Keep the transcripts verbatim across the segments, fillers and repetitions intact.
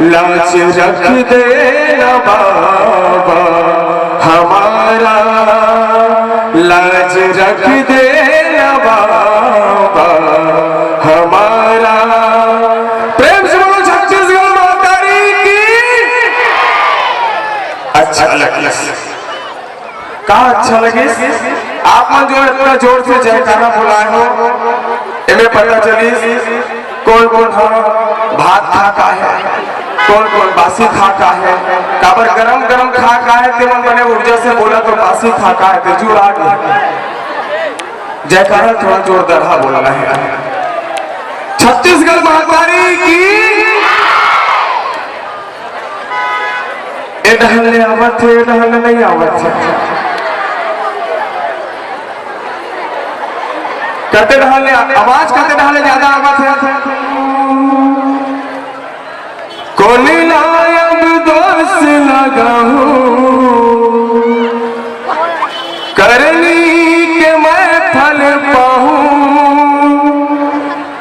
लाज रख देना बाबा हमारा, लाज रख देना बाबा हमारा। प्रेम से बोलो छत्तीसगढ़ महतारी की। अच्छा लगिस, का अच्छा लगिस? आप मन जो इतना जोर से जयकारा बुलाए हो, एमे पता चलिस कोन कोन ह भात खा का हे, कोन कोन बासी खा का हे। काबर गरम गरम खा का हे, ते मन बने ऊर्जा से बोला तो बासी खा का हे, ते जुड़ा के जयकारा थोड़ा जोरदार हा बोलना हे। छत्तीसगढ़ महतारी की। ए डहन ले आवत हे, ए डहन ले नहीं आवत हे। कते डहन ले आवाज, कते डहन ले ज्यादा आवत हे। कोन ला अब दोष लगाहूं, करनी के मैं फल पाहूं।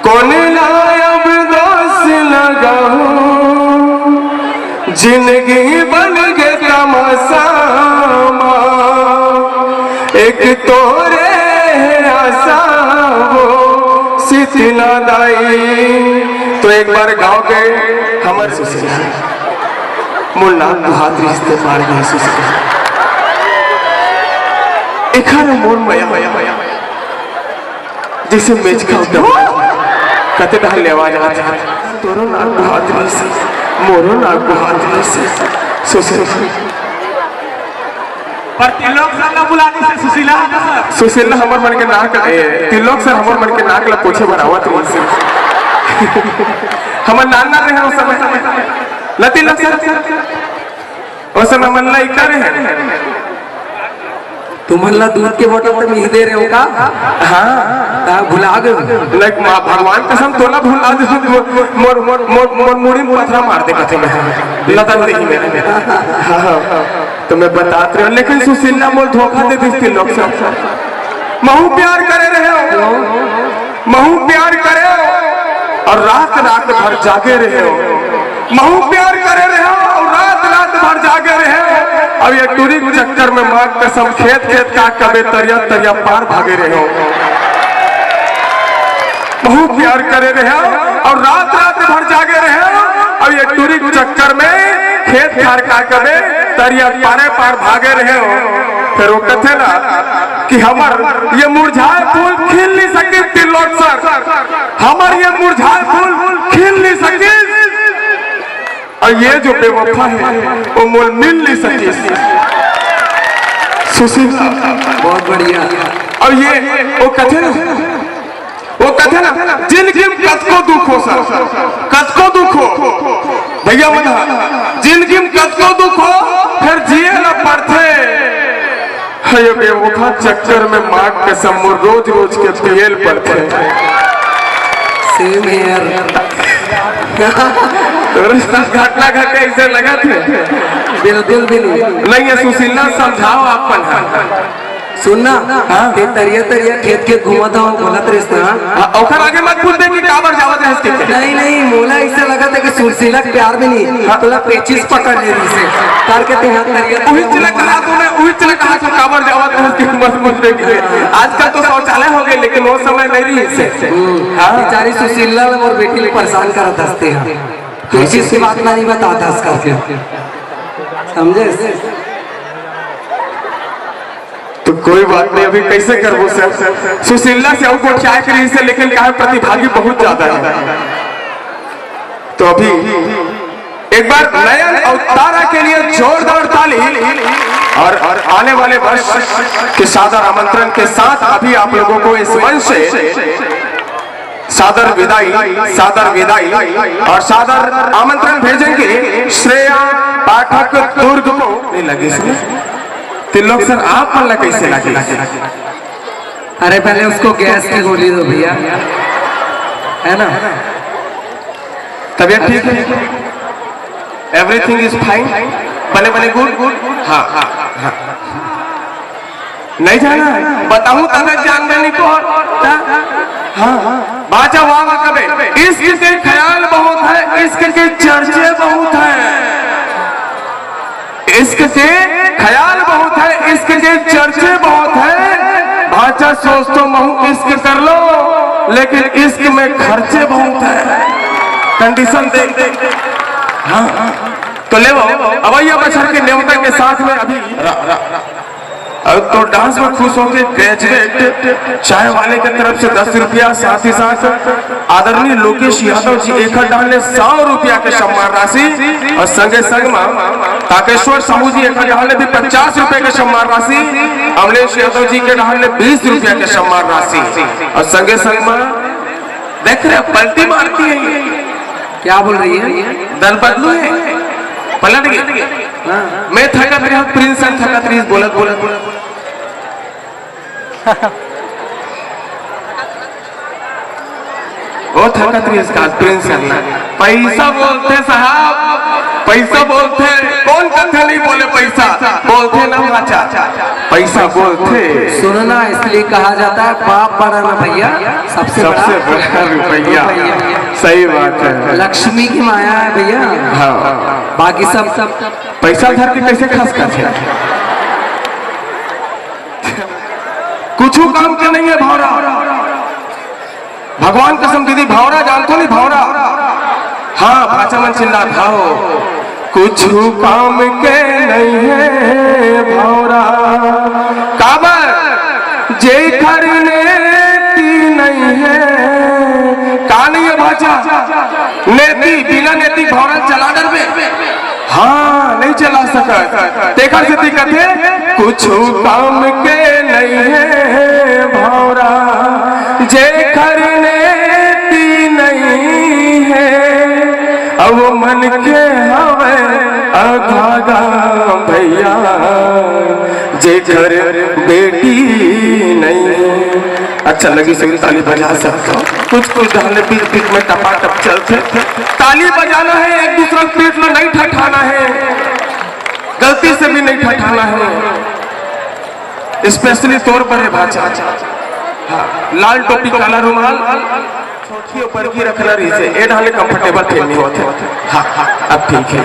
कोन ला अब दोष लगाहूं, जिंदगी बन गे तमाशा मा, एक तोरे हे आशा वो शीतला दाई। तो एक बार गांव के हमर सुशीला, मोर नाक दुहात रिहिस ते पार गे सुशीला। एखर मोर मया, मया, मया, मया। जइसे मेचका उठा, कते डहन ले आवाज आत हे, तोरो नाक दुहात रहिस, मोरो नाक दुहात रहिस। सुशील, पर तिलोक सर ला बुला दे से सुशीला हा सर। सुशीला हमर मन के नाक, ए, तिलोक सर हमर मन के नाक ला पोछे बर आवत रहिस। हमर नान नान रहे ओ समय, न तिलोक सर। ओ समय मन ला इकरे हे। तुमन ला दूध के बोतल तो मिल दे रहे हो का? हाँ। ता भुला गए। नहीं, माँ भगवान कसम तोला भुला दे, मोर, मोर, मोर, मोर मुड़ी में पथरा मार दे कथे मैं। लता नहीं मैं। हाँ, हाँ। तो मैं बतात रहे हो, लेकिन सुशीला मोर धोखा दे दिस तिलोक सर। महू प्यार करे रहे हो। महू प्यार करे हो और रात रात भर जागे रहे हो। महू प्यार करे रहे हो और रात रात भर जागे रहे हो। अब ये टूरी के चक्कर में माँ कसम खेत खेत का कबे तरिया तरिया पार भागे रहे हो। महू प्यार करे रहे हो और रात रात भर जागे रहे हो। अब ये टूरी के चक्कर में खेत खार का कबे तरिया पारे पार भागे रहे हो। फिर वो कथे ना कि हमर ये मुरझाए फूल खिल नहीं सके तिलोक सर, हमर ये मुरझाए फूल खिल नहीं सके। और ये जो बेवफा है वो मोल मिल नहीं सके। सुशील, बहुत बढ़िया। और ये वो कथे ना, वो कथे ना, जिंदगी में कतको दुख हो सर, कतको दुख हो, भैया मन हा, जिंदगी में कतको दुख हो, फिर जिए ला पड़थे। हे बेवफा चक्कर में माँ कसम मोर रोज रोज के पियल पड़थे। Same here। घटना घटे ऐसे लगत हे। बिल्कुल भी नहीं। नहीं, ये सुशीला समझाओ आप मन हा। सुन ना, हाँ। ते तरिया तरिया खेत खेत घूमत हव, बोलत रहिस ना। हाँ, ओकर आगे मत पूछ दे कि काबर जावत रहिस के। नहीं, नहीं, मोला ऐसा लगत हे कि सुशीला के प्यार में नहीं, हाँ। तोला पेचिस पकड़ ले रहिस हे, करके ते हाथ तरिया उही तरिया चला कहा तूने, उही चला कहा तू काबर जावत रहिस के मत पूछ दे कि। आजकल तो शौचालय हो गए, लेकिन वो समय नहीं रहिस हे। हम्म, हाँ। बेचारी सुशीला और बेटी परेशान करत हंसते हैं, तो इस चीज की बात ना नहीं बताता हंस करके, समझे? तो कोई बात नहीं, अभी कैसे करबो सर? सुशीला से अउ गोठियाए के रहिस हे, लेकिन कहा प्रतिभागी बहुत ज्यादा है। तो अभी एक बार नयन और तारा के लिए जोरदार ताली। और, और आने वाले वर्ष के सादर आमंत्रण के साथ अभी आप लोगों को इस मंच से सादर विदाई, सादर विदाई और सादर आमंत्रण भेजेंगे श्रेया पाठक दुर्ग को। नहीं लगे इसमें। तिलोक सर, आप मन ला कैसे लगे? अरे, पहले उसको गैस की गोली दो भैया, है ना? तबीयत ठीक है? Everything is fine? बने बने गुड? हाँ, हाँ, हाँ। नहीं जाना है? बताऊं तब जान लेनी तो। हाँ, हाँ। बाचा वाह वाह कबे। इश्क के ख्याल बहुत है, इश्क के चर्चे बहुत के ख्याल बहुत है, इश्क के चर्चे बहुत है। भांचा सोच तो महू इश्क कर लो, लेकिन इश्क में खर्चे बहुत है। कंडीशन देख देख। हाँ, तो ले वो अवैया बछर के नेवता के साथ में अभी अब तो डांस में खुश होके ग्रेजुएट चाय वाले के तरफ से दस रुपया, साथ ही साथ आदरणीय लोकेश यादव जी एक हजार डालने सौ रुपया के सम्मान राशि और संगे संग में ताकेश्वर साहू जी एक हजार डालने भी पचास रुपया के सम्मान राशि, अमलेश यादव जी के डालने बीस रुपया के सम्मान राशि और संगे संग में देख रहे हैं, पलटी मारती है ये। क्या बोल रही है? दल बदलू है, पलट गई। हाँ। मैं थकत रहा, प्रिंस सर थकत रही, बोलत बोलत बोलत। वो थकत रही इसका प्रिंस सर ना। पैसा बोलते साहब, पैसा बोलते। कौन कथे नहीं बोले पैसा? बोलते ना भांचा, पैसा बोलते। सुनना इसलिए कहा जाता है, बाप बड़ा ना भैया, सबसे बड़ा सबसे बड़ा रुपया। रुपया। सही बात है। लक्ष्मी की माया है भैया। हाँ। बाकी सब, सब पैसा धर के कैसे खस खस है? कुछ काम के नहीं है भौरा। भगवान कसम दीदी, भौरा जानतो नहीं, भौरा। हाँ, भांचा मन चिल्ला, भाव कुछ काम के नहीं है भौरा। काबर? जेकर नेती नहीं है। का नहीं है भांचा? नेती, बिना नेती भौरा चला डरबे। हाँ, नहीं चला सकत। तेकर सेती कथे, कुछ काम के नहीं है भौरा, जेकर नेती नहीं है, अब मन के हवे अभागा भैया, जेकर बेटी नहीं है। अच्छा लगी सभी ताली बजा सकते हो। कुछ कुछ डाले बीच बीच में टपाटप चलते। ताली बजाना है, एक दूसरा के पीठ में नहीं ठठाना है, गलती से भी नहीं ठठाना है। स्पेशली तौर पर है भांचा। हाँ, लाल टोपी, काला रुमाल, छोटकी ऊपर की रखना रही से, ए डाले कंफर्टेबल फील नहीं होते। हाँ, हाँ, अब ठीक है।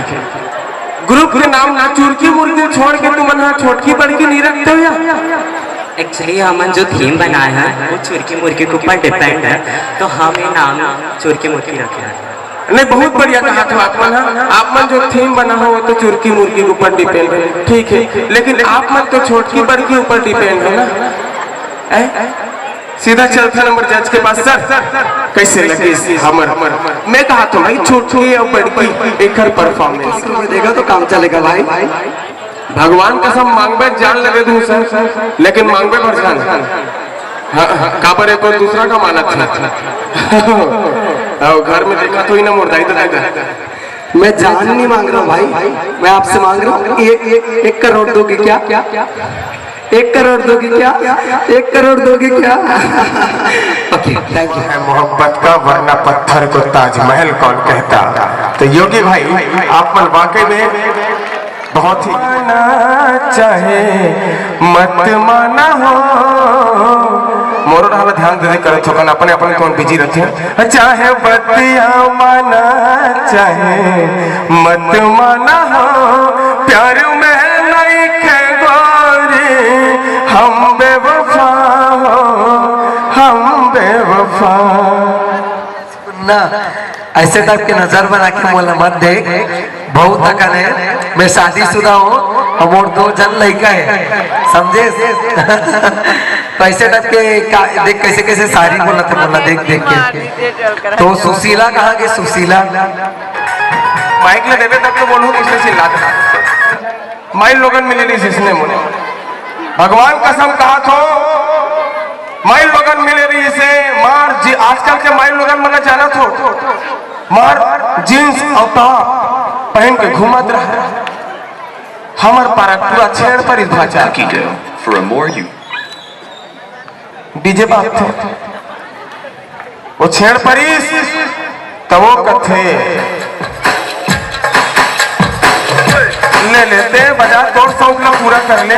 ग्रुप के नाम ना चुरकी मुरकी छोड़ के तुम ना छोटकी बड़की नहीं रखते हो या? एक्चुअली हमन जो थीम बनाए हैं वो चुरकी मुरकी के ऊपर डिपेंड है, तो हम ये नाम चुरकी मुरकी रखे हैं। नहीं, बहुत बढ़िया कहा था आप मन, हाँ। आप मन जो थीम बना हो वो तो चुरकी मुरकी के ऊपर डिपेंड है, ठीक है, लेकिन आप मन तो छोटकी बड़की ऊपर डिपेंड है ना। हैं? सीधा चलता नंबर जज के पास, सर कैसे लगे हमर? मैं कहा तो भाई छोटकी और बड़की एकर परफॉर्मेंस। देखा तो काम चलेगा भाई। भगवान कसम मांगबे जान लगे दूं सर, लेकिन मांगबे भर जान। हाँ, हाँ, काबर एक और दूसरा का मानत है। और घर में देखा तो ही ना मुर्दाई तो लगा। मैं जान नहीं मांग रहा हूँ भाई, मैं आपसे मांग रहा हूँ एक, एक, एक करोड़ दोगे क्या? एक करोड़ दोगे क्या? एक करोड़ दोगे क्या? ओके, थैंक यू। है मोहब्बत का, वरना पत्थर को ताजमहल कौन कहता। तो योगी भाई, आप मन वाकई में बहुत ही माना चाहे मत माना हो, मोरो डाला ध्यान दे करत हो, अपन अपन कौन बिजी रखे, चाहे बतिया माना चाहे मत माना हो, प्यार में नहीं खे गोरी हम बेवफा हो, हम बेवफा। ना, ऐसे टाइप के नजर बना के मोला मत देख। बहुत अकन है, मैं शादीशुदा हूँ और मोर दो जन लड़का है, समझे? तो ऐसे टाइप के का, देख कैसे कैसे सारी बोला थे, बोला देख देख के। तो सुशीला कहाँ के? सुशीला माइक ले देवे तब तो बोलूँ, किसने चिल्ला था? माई लोगन मिले रही जिसने मुझे, भगवान कसम कहा थो, माई लोगन मिले रही से मार जी। आजकल के माई लोगन मन जाना थो, मार जींस और टॉप पहन के घूमत रहा। हमर पारा पूरा छेड़ पर इस भाषा की गयो। For a more you DJ बाप थे। वो छेड़ परिस, त वो कथे, "ले लेते बजा, तोर शौक ला पूरा कर ले।"